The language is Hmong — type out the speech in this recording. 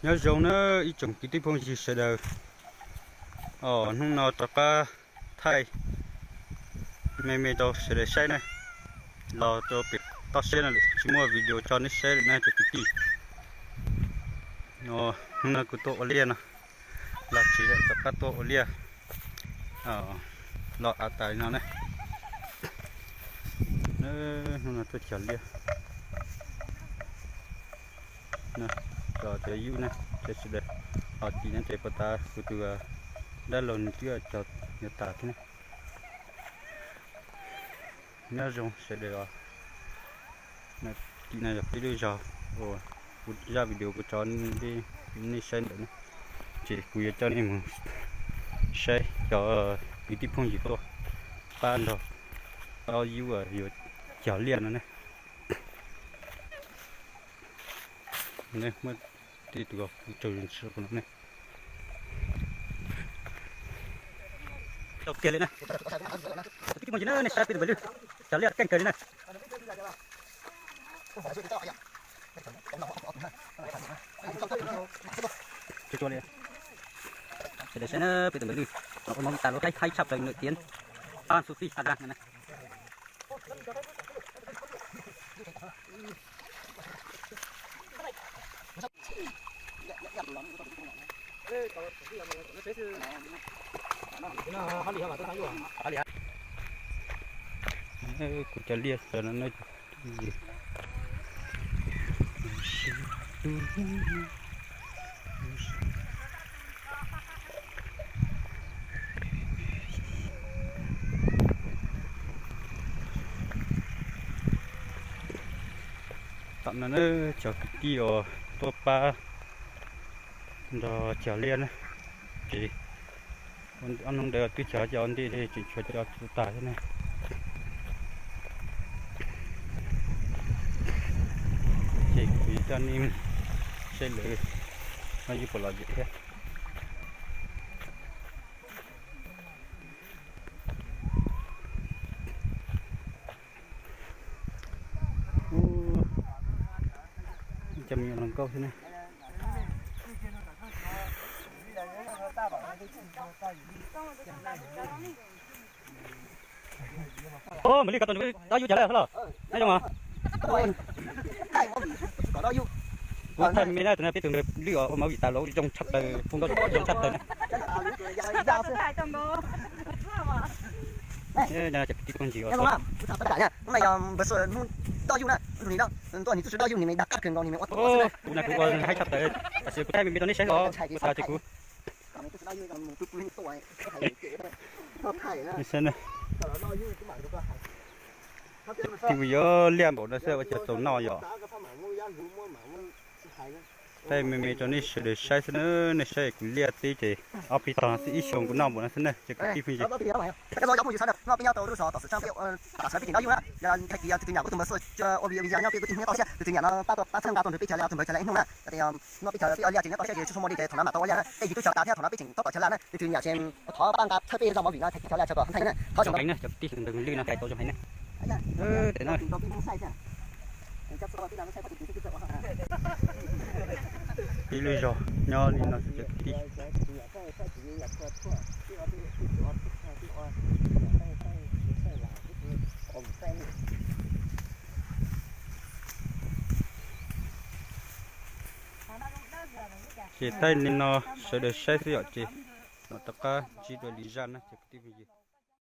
Nyob zoo na ib tsoom kwv tij phooj ywg sawv daws. Os, hnub no rov qab thaij me me rau sawv daws saib na. Los rau pem toj siab no lawm tsis muaj video tso nej saib lawm na cov kwv tij. Os, hnub no kuv tuaj ua liaj no, los tsev lawm rov qab tuaj ua liaj, los av tas li no na. Hnub no tuaj cog liaj, cog cov yub na, cov sawv daws. Ho tim no ces puag ta kuv tus dab laug nws twb cog yuav tas thiab na. Nyob zoo sawv daws os. Tim no yog peb lub zos uas kuv zaj video kuv tso nej saib ntawm no, ces kuv yuav coj nej mus saib cov kwv tij phooj ywg tuaj pab nrog tau yub yuav cog liaj no ne. Muaj tej tus kuv tsaug zog no ne. Tau kiag li na. Kwv tij phooj ywg na, nej saib peb tus npawg Lwj cog liaj keej kawg li na. Tsuag tsuag li. Sawv daws saib na, peb tus npawg Lwj los ua mov tas lawm, haib tshaj plaws nws tiav. Ab, xu tij ab dab na. Kuv cov liaj cov no na. Tam no na, cov kwv tij uas tuaj pab nrog cog liaj na, ces ob hnub ntawd twb cog cov ntej tseem tshuav cov tsis tas thiab na. Ces kuv yuav coj nej saib lawv no yus puas lom zem thiab. Cov me nyuam hluas nkauj xwb ne. Ub, Maiv Lwj, koj tus npawg Lwj dob yub cog lawm los? Nyob zoo os. Kuv thaij me me na, tus no peb tus npawg Lwj os, ua movie tas los zoo tshaj plaws, phoo nkauj zoo tshaj plaws na. Cov kwv tij phooj ywg os. Kuv na kuv ua haib tshaj plaws, tab sis kuv thaij me me rau nej saib os, ua tas ces kuv Saib na, twb yuav liaj npaum no xwb ua cas txaus noj yom. Thaij me me rau nej sawv daws saib xwb na, nej saib kuv liaj teb ces ob peb tog xwb ib xyoos kuv noj npaum no xwb na ces kwv tij phooj ywg. Zoo heev na, cov kwv tij ntawd lwj no hais tau zoo heev na. Ib lub zos nyob li no xwb cov kwv tij. Ces thaij li no sawv daws saib xwb yom, ces mam rov qab ntsib dua lwm zaj na cov kwv tij phooj ywg.